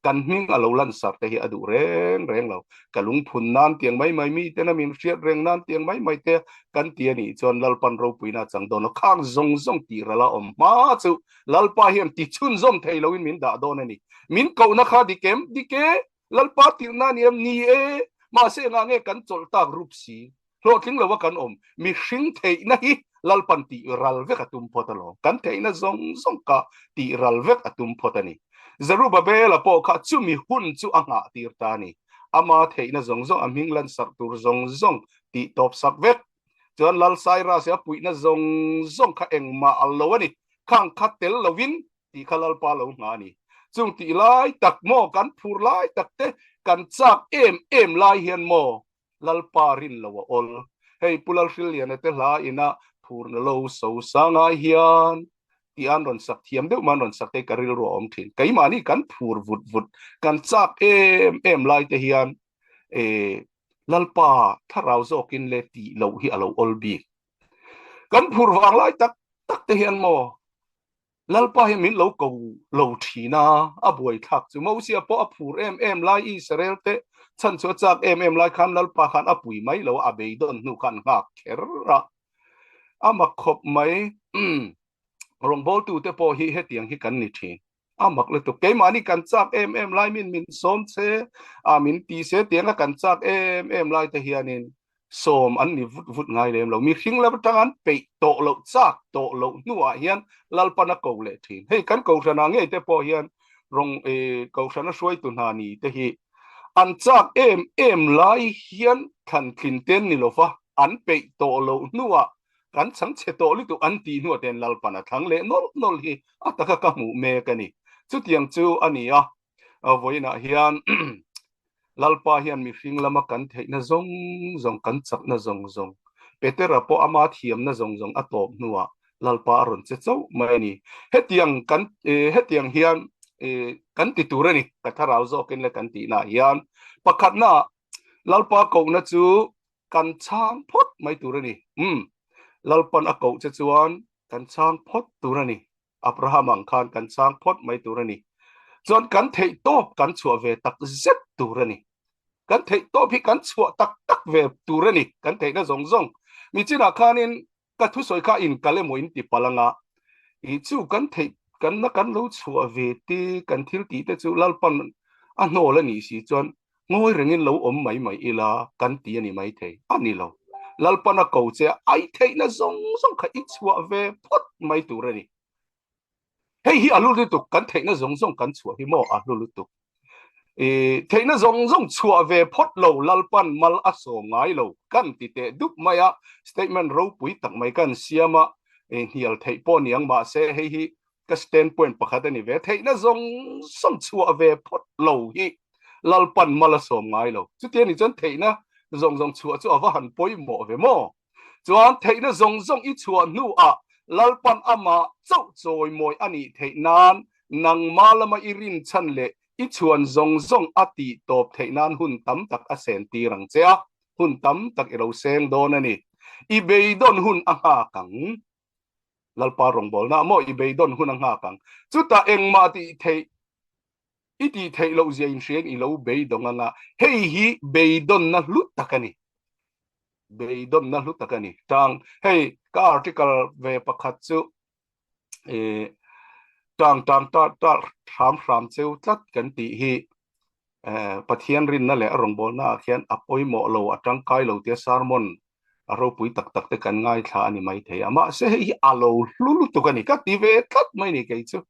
Speaker 1: Kan hming a lo lan sar te hi a duh reng reng lo. Ka lungphun nan tiang mai mai mi tena min hriat reng nan tiang mai mai te kan ti a nih chuan Lalpan ropuina a chang dawn lo. Khang zawng zawng tih ral a awm hma chu Lalpa hian ti chhunzawm thei loin min dah dawn a ni. Min kohna kha dik em? Dik e! Lalpa tirhna a ni em? Ni e! Mahse engah nge kan chawlh tak rup si? Hlawhtling lo a kan awm. Mihring theihna hi Lalpan tih ral vek a tum phawt alawm. Kan theihna zawng zawng kha tih ral vek a tum phawt a ni. Zerubabela pawh kha chumi hun chu a nghah tir ta a ni. Ama theihna zawng zawng, a hming lansarh tur zawng zawng tih tawp sak vek. Chuan Lal Cyrus-i a puihna zawng zawng kha engmah a lo a ni. Khang kha tel lovin tih kha Lalpa lo nghah a ni. Chung tih lai tak maw, kan phur lai tak te, kan chak em em lai hian maw, Lalpa rin lo a awl. Hei Pu Lalhrilliana te hla ina phurna lo so sangai hian tih an rawn sak thiam deuh mah an rawn sak te ka rilru a awm thin. Keimahni kan phur vut vut, kan chak em em lai te hian e Lalpa thlarau zawkin le tih loh hi a lo awl bik. Kan phur vang lai tak tak te hian maw Lalpa hi min lo ko lo thin a, a buaithlak chu. Mosia pawh a phur em em lai, Israel te chhan chu a chak em em lai khan Lalpa khan a pui mai lo a, a beidawn hnu khan nghak kher a. A mak khawp mai. Rawngbawltute pawh hi hetiang hi kan ni thin. A mak lutuk. Keimahni kan chak em em lai min min sawm che a, min ti se tianga kan chak em em lai te hianin sawm an ni vut vut ngai lem lo. Mihring lam atang an peih tawh loh, chak tawh loh hnuah hian Lalpan a ko leh thin. Hei kan Kohhranah ngei te pawh hian rawng Kohhrana hruaitu hna ni te hi an chak em em lai hian thlantlin te an ni lo va, an peih tawh loh hnuah kan chhang chhe tawh lutuk an tih hnuah te hian Lalpan a thlang leh nawlh nawlh hi a taka ka hmuh mek a ni. Chutiang chu a ni a, vawiinah hian Lalpa hian mihring lama kan theihna zawng zawng, kan chakna zawng zawng, Petera pawh ama thiamna zawng zawng a tawp hnuah Lalpa a rawn che chauh mai a ni. Hetiang kan hetiang hian kan ti tur a ni, ka thlarau zawkin le kan tihnaah hian. Pakhatnaah Lalpa kohna chu kan chhang phawt mai tur a ni. Umm, Lalpan a koh che chuan kan chhang phawt tur a ni. Abraham ang khan kan chang phawt mai tur a ni. Chuan kan theih tawp kan chhuah ve tak zet tur a ni. Kan theih tawp hi kan chhuah tak tak ve tur a ni, kan theihna zawng zawng. Mi chinah khanin ka thusawi kha in kal emaw in ti palh anga, i chu kan theih kan na kan lo chhuah ve te, kan thil tih te chu Lalpan a hnawl a nih si chuan ngawi rengin lo awm mai mai ila kan ti a ni mai thei. A ni lo. Lalpan a ko che a, ai theihna zawng zawng kha i chhuah ve phawt mai tur a ni. Hei hi a hlu lutuk, kan theihna zawng zawng kan chhuah hi maw a hlu lutuk. I theihna zawng zawng chhuah ve phawt lo Lalpan mal a sawm ngai lo kan ti teh dup mai a, statement ropui tak mai kan siam a, hnial theih pawh niang mahse hei hi ka standpoint pakhat a ni ve, theihna zawng zawng chhuah ve phawt lo hi Lalpan mal a sawm ngai lo. Chuti a nih chuan theihna zawng zawng chhuah chu a va han pawimawh ve maw? Chuan theihna zawng zawng i chhuah hnuah Lalpan amah chauh chawimawi a nih theih nan nangma lama i rinchhan leh i chhuan zawng zawng a tih tawp theih nan hun tam tak a sen tir ang che a, hun tam tak i lo seng dawn a ni. I beidawn hun a nghak ang. Lalpa rawngbawlna maw i beidawn hun a nghak ang. Chutah engmah tih theih i tih theih loh zia inhriain i lo beidawng anga hei hi beidawnna hlu tak a ni. Beidawnna hlu tak a ni. Tang hei ka article ve pakhat chu e tang tang ta ta hram hram cheu tlat kan tih hi Pathian rinna leh a rawngbawlna ah khian a pawimawh lo a tangkai lo tia sermon a ropui tak tak te kan ngaithla a ni mai thei a, mahse hei hi a lo hlu lutuk a ni, ka ti ve tlat mai ni kei chu.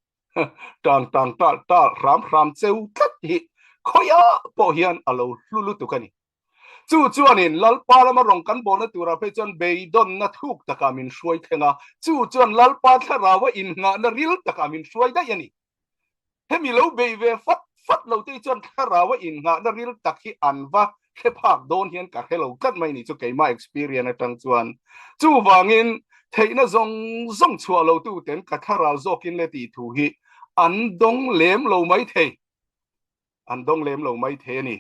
Speaker 1: Tang tang tal tal hram hram cheu tlat hi. Khawiah pawh hian a lo hlu lutuk a ni. Chu chuanin Lalpa lama rawng kan bawlna turah phei chuan beidawnna thuk takah min hruai thleng a, chu chuan Lalpa thlaraua innghahna ril takah min hruai daih a ni. Hemi lo bei ve fat fat lo te chuan thlaraua innghahna ril tak hi an va hre phak dawn hian ka hre lo tlat mai ni chu keimah experience atang chuan. Chuvangin theihna zawng zawng chhuah lo tuten ka thlarau zawkin le tih thu hi an dawng lem lo mai thei. An dawng lem lo mai thei a ni.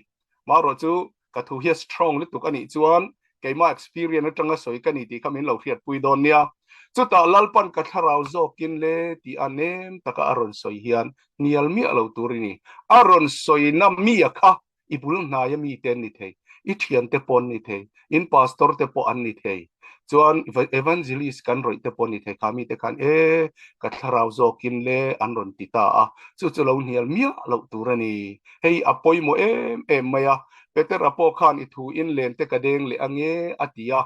Speaker 1: Marawh chu ka thu hi a strong lutuk a nih chuan keimah experience atanga sawi ka ni tih kha min lo hriatpui dawn nia. Chutah Lalpan ka thlarau zawkin le tih a nem taka a rawn sawi hian hnial miah lo tur i ni. A rawn sawina mi a kha i bul hnaia mite an ni thei, i thiante pawh an ni thei, in pastor te pawh an ni thei, chuan evangelist kan rawih te pawh an ni thei, kha mite khan e ka thlarau zawkin le an rawn ti ta a, chu chu lo hnial miah loh tur a ni. Hei a pawimawh em em mai a, Petera pawh khan i thu in len te ka deng leh ange a ti a,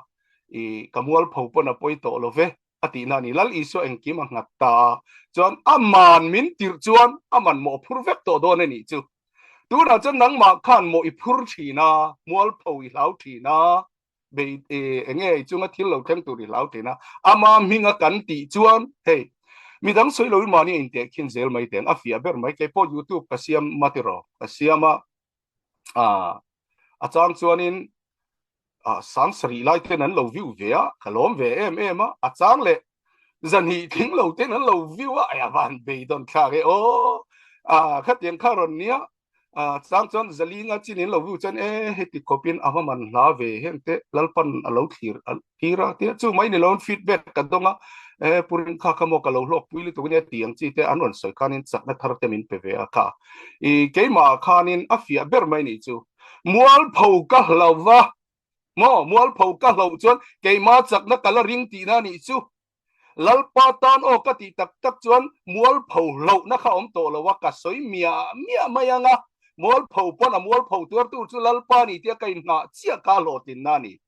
Speaker 1: i ka mualpho pawn a pawi tawh lo ve a tihna a ni. Lal Isua engkim a nghat ta a, chuan aman min tirh chuan aman mawh a phur vek tawh dawn a nih chu. Tunah chuan nangmah khan mawh i phur thin a, mualpho i hlau thin a, bei enge i chunga thil lo thleng tur i hlau thin a, ama hminga kan tih chuan hei midang sawi loin mahni a intehkhin zel mai teng a fiah ber mai. Keipawh YouTube ka siam ma tiraw ka siam a, a chang chuanin sang sarih lai ten an lo view ve a, ka lawm ve em em a, a chang leh zanhi tling lo ten an lo view a, ai a van beidawn thlak e aw, khatiang kha rawn nia, chang chuan zalinga chin in lo view chuan e heti khawpin a va man hla ve heng te Lalpan a lo thlir tir a tia chu mai ni loin feedback ka dawng a, e Purin kha kha maw ka lo hlawk pui lutuk ania tih ang chi te an rawn sawi khanin chakna thar te min pe ve a kha i keimah khanin a fiah ber mai nih chu. Mualpho ka hlo va, maw mualpho ka hloh chuan keimah chakna ka la ring tihna a nih chu. Lalpa tan aw ka tih tak tak chuan mualpho hlohna kha awm tawh lo a, ka sawi miah miah mai ang a, mualpho pawn a mualpho tuartu chu Lalpa a ni tia ka inngah chiah kha hlawhtlinna a ni.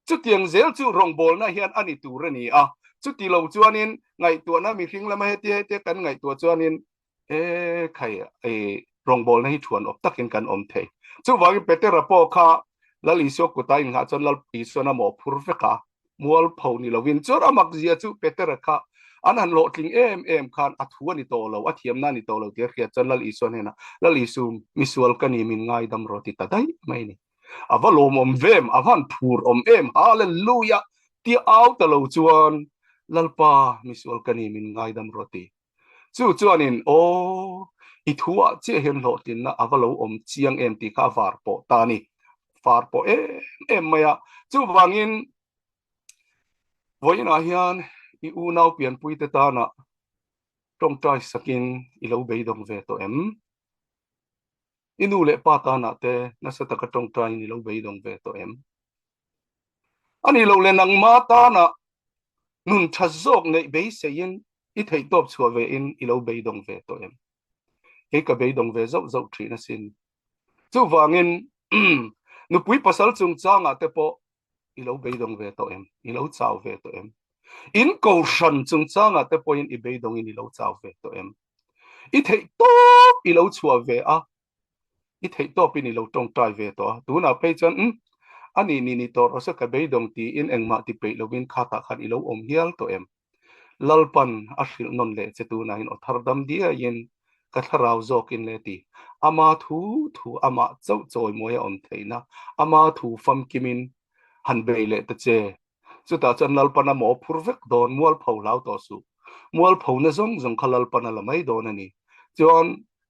Speaker 1: Chutiang zel chu rawngbawlna hian a ni tur a ni a, chuti lo chuanin ngaihtuahna mihring lama hetia hetia kan ngaihtuah chuanin e khai e rawngbawlna hi thuan awp takin kan awm thei. Chuvangin Petera pawh kha Lal Isua kuta inghah chuan Lal Isuan a mawhphur vek a, mualpho ni lovin chuan a mak zia chu Petera kha an han hlawhtling em em khan a thu a ni tawh lo, a thiamna a ni tawh lo tih a hriat chuan Lal Isua hnenah Lal Isu misual ka ni min ngaidam rawh ti ta daih mai a ni. A va lawmawm vem, a van phur awm em, Hallelujah tia au ta lo chuan Lalpa misual ka ni min ngaidam rawh ti. Chu chuanin aw i thu ah chiah hian hlawhtlinna a va lo awm chiang em tih kha a var pawh ta a ni. Var pawh em em mai a. Chuvangin vawiinah hian i unau pianpuite tana tawngtai sakin i lo beidawng ve tawh em? I nu leh pa tanah te nasa taka tawngtaiin i lo beidawng ve tawh em? A nih loh leh nangma tana nun tha zawk neih beiseiin i theihtawp chhuah vein i lo beidawng ve tawh em? Kei ka beidawng ve zauh zauh thin asin. Chuvangin nupui pasal chungchangah te pawh i lo beidawng ve tawh em? I lo chau ve tawh em? In kohhran chungchangah te pawhin i beidawngin i lo chau ve tawh em? I theihtawp i lo chhuah ve a, i theihtawpin i lo tawngtai ve tawh a, tunah phei chuan umm a nih nih ni tawh rawh se ka beidawng tiin engmah ti peih lovin khatah khan i lo awm hial tawh em? Lalpan a hrilh nawn leh che tunahin aw thar dam diaiin ka thlarau zawkin le ti. Ama thu thu amah chauh chawimawi a awm theihna, ama thu famkimin han bei leh ta che. Chutah chuan Lalpan a maw phur vek dawn, mualpho hlau tawh suh. Mualphona zawng zawng kha Lalpan a la mai dawn a ni. Chuan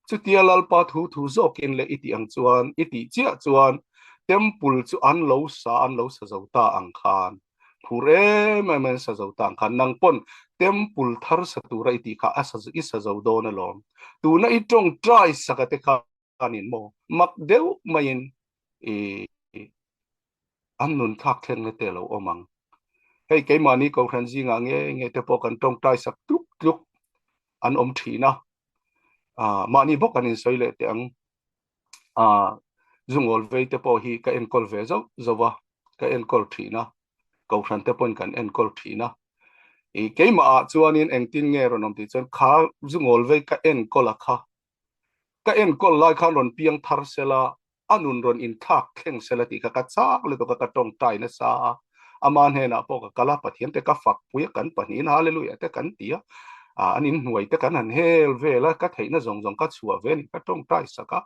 Speaker 1: Chutia Lalpa thu thu zawkin leh i tih ang chuan, i tih chiah chuan Temple chu an lo sa, an lo sa zo ta ang khan, phur em em an sa zo ta ang khan, nang pawn Temple thar sa tura i tih kha a sa, i sa zo dawn alawm. Tuna i tawngtai saka te khanin maw mak deuh maiin i an nun thlak thleng na te lo awm ang. Hei keimahni Kohhran zingah nge nge te pawh kan tawngtai sak tluk tluk an awm thin a, mahni bawk an insawi leh teh ang. Zungawl vei te pawh hi ka enkawl ve zauh zauh a, ka enkawl thin a, Kohhran te pawhin kan enkawl thin a. I keimahah chuanin engtin nge rawn awm tih chuan kha zungawl vei ka enkawl a kha. Ka enkawl lai khan rawn piang thar sela, a nun rawn inthlak thleng sela tih kha ka chak lutuk a, ka tawngtai nasa a, ama hnenah pawh ka kal a, Pathian te ka fak pui a, kan pahnihin Hallelujah te kan ti a, an inhnuai te kan han hel vel a, ka theihna zawng zawng ka chhuah ve a ni, ka tawngtai sak a.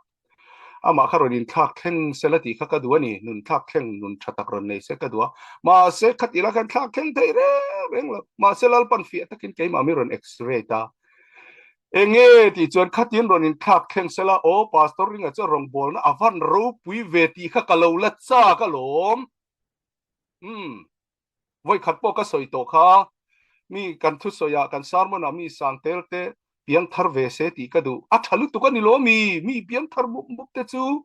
Speaker 1: Amah kha rawn inthlak thleng sela tih kha ka duh a ni, nun thlak thleng, nun tha tak rawn nei se ka duh a, mahse khatih lah khan thlak thleng thei reng reng lo, mahse Lalpan fiah takin keimah mi rawn x-ray ta. Enge tih chuan khatin rawn inthlak thleng sela, aw Pastor Ringa chu rawngbawlna a van ropui ve tih kha ka lo la chak alawm. Umm. Vawikhat pawh ka sawi tawh kha, mi kan thusawiah kan sermon ah mi sang tel te piang thar ve se tih ka duh. A tha lutuk a ni lo mi, mi piang thar mup mup te chu.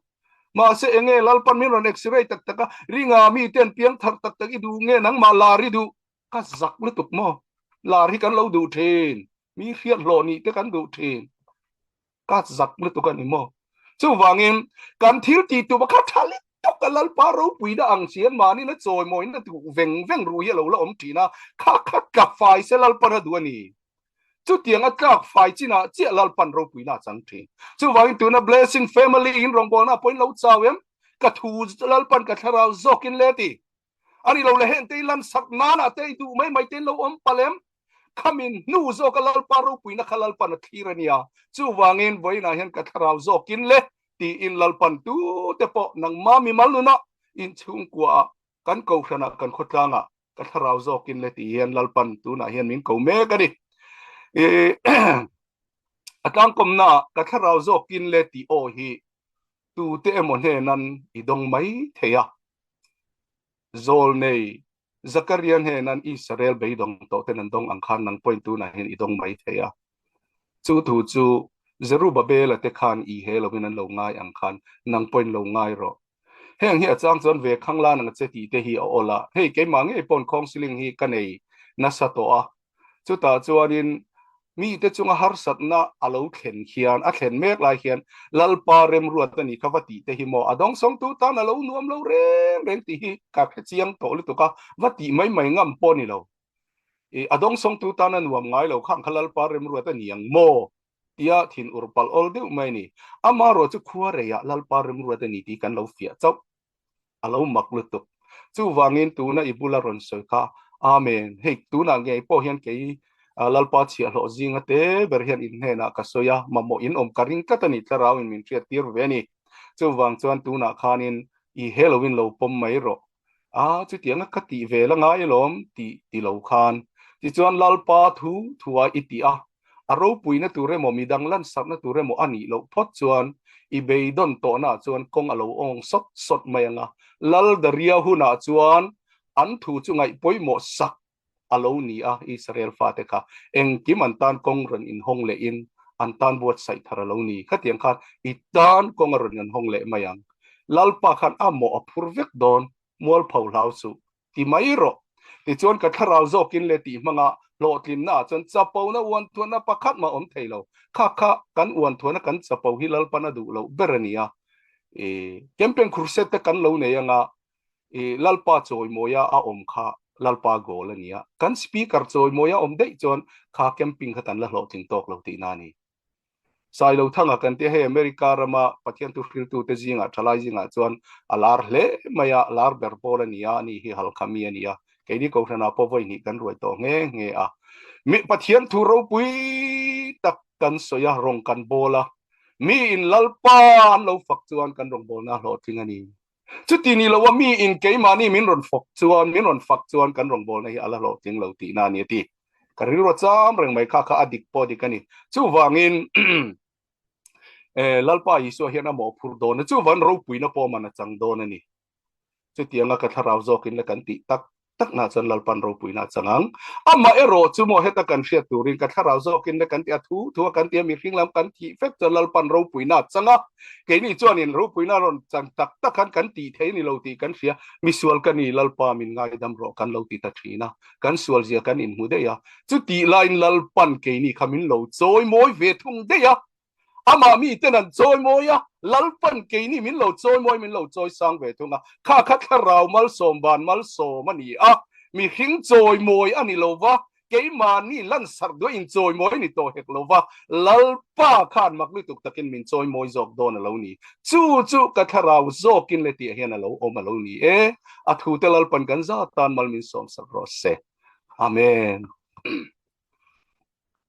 Speaker 1: Mahse enge Lalpan min rawn x-ray tak tak a, ringa mi ten piang thar tak tak i duh nge nangmah lar i duh. Ka zak lutuk maw? Lar hi kan lo duh thin, mi hriat hlawh nih te kan duh thin. Ka zak lutuk a ni maw? Chuvangin kan thil tih tum a kha tha lutuk a, Lalpa ropuina ang si hian mahni na chawimawiin a duh veng veng ruh hi a lo la awm thin a, kha kha tla fai se Lalpan a duh a ni. Chutiang a tlak fai chinah chiah Lalpan ropuina a chang thin. Chuvangin tuna Blessing Family in rawngbawlna pawhin lo chau em? Ka thu Lalpan ka thlarau zawkin le ti. A ni lo le heng te i lansak nanah te i duh mai mai te in lo awm palh em? Khamin hnu zawka Lalpa ropuina kha Lalpan a thlir a nia. Chuvangin vawiinah hian ka thlarau zawkin le tiin Lalpan tute pawh nangma mimal nunah inchhungkuaah kan kohhranah kan khawtlangah ka thlarau zawkin le tih hian Lalpan tunah hian min ko mek a ni. A tlangkawmnaah ka thlarau zawkin le tih aw hi tute emaw hnenan i dawng mai thei a. Zawlnei Zakaria hnenan Israel beidawng tawh ten an dawng ang khan nang pawhin tunah hian i dawng mai thei a. Chu thu chu Zerubabela te khan i he lovin an lo ngai ang khan nang pawhin lo ngai rawh. Heng hi a chang chuan ve khang lan ang che tih te hi a awl a. Hei keimah ngei pawn khawngsiling hi ka nei nasa tawh a. Chutah chuanin mite chunga harsatna a lo thlen khian, a thlen mek lai khian Lalpa remruat a ni kha va tih te hi maw a dawngsawngtu tan a lo nuam lo reng reng tih hi ka hre chiang tawh lutuk a, va tih mai mai ngam pawh a ni lo. I a dawngsawngtu tan a nuam ngai lo khang kha Lalpa remruat a ni ang maw tia thin ur palh awl deuh mai a ni. Amaherawh chu khua reiah Lalpa remruat a ni tih kan lo fiah chauh. a lo mak lutuk. Chuvangin tuna i bula rawn sawi kha, Amen. Hei, tunah ngei pawh hian kei Lalpa chhiahhlawh zinga te ber hian in hnenah ka sawi a, mamawh in awm ka ring tlat a ni, thlarauin min hriat tir ve a ni. Chuvang chuan tunah khanin i he loin lo pawm mai rawh. A, chutianga ka tih ve la ngai alawm tih ti lo khan. Tichuan Lalpa thu thua i tih a, A ropuina tur emaw midang lansakna tur emaw a nih loh phawt chuan i beidawn tawhnaah chuan kawng a lo awng sawt sawt mai ang a. Lal Daria hunah chuan an thu chu ngaih pawimawh sak a lo ni a, Israel fate kha engkim an tan kawng rawn inhawng lehin an tan buatsaih thar a lo ni. Khatiang khan i tan kawng a rawn inhawng leh mai ang. Lalpa khan a mawh a phur vek dawn, mualpho hlau suh. Ti mai rawh. Tichuan ka thlarau zawkin le tih hmanga hlawhtlinna ah chuan chapona uanthuahna pakhat mah awm thei lo. Kha kha kan uanthuahna kan chapo hi Lalpan a duh loh ber a ni a. I campaign crusade te kan lo nei anga i Lalpa chawimawia a awm kha Lalpa goal a ni a. Kan speaker chawimawia awm daih chuan kha camping kha kan la hlawhtling tawk lo tihna a ni. Sailo Thanga kan tia hei America rama Pathian thuhriltute zingah thalai zingah chuan a lar hle mai a, lar ber pawl a ni a, ani hi Halkha mi a ni a, keini Kohhranah pawh vawi hnih kan ruai tawh nghe nghe a. Mi Pathian thu ropui tak kan sawi a, rawng kan bawl a, miin Lalpa an lo fak chuan kan rawngbawlna hlawhtling a ni. Chuti ni loa mi in keimahni min rawn fawk chuan, min rawn fak chuan kan rawngbawlna hi a la hlawhtling lo tihna a ni a ti. Ka rilru a cham reng mai kha kha a dik pawh a dik a ni. Chuvangin Lalpa Isua hian a mawhphurh dawn a, chuvan ropuina pawh man a chang dawn a ni. Chutianga ka thlarau zawkin la kan tih tak takna chuan Lalpan ropuina a chang ang. Amah erawh chu maw heta kan hriat turin ka thlarau zawkin le kan ti a, thu thu a kan ti a, mihring lam kan thih vek chuan Lalpan ropuina a chang a. Keini chuanin ropuina rawn chang tak tak khan kan tih thei ni lo tih kan hria. Misual ka ni, Lalpa min ngaidam rawh kan lo ti ta thin a, kan sualzia kan inhmu daih a. Chutih laiin Lalpan keini kha min lo chawimawi ve thung daih a. Amah miten an chawimawi a, Lalpan keini min lo chawimawi, min lo chawi sang ve thung a. Kha kha thlarau malsawm van malsawm a ni a, mihring chawimawi a ni lo va. Keimahni lansarh duah inchawimawi ni tawh hek lo va, Lalpa khan mak lutuk takin min chawimawi zawk dawn a lo ni. Chu chu ka thlarau zawkin le tih hian a lo awm a lo ni e. A thute Lalpan kan zat tan mal min sawmsak rawh se. Amen.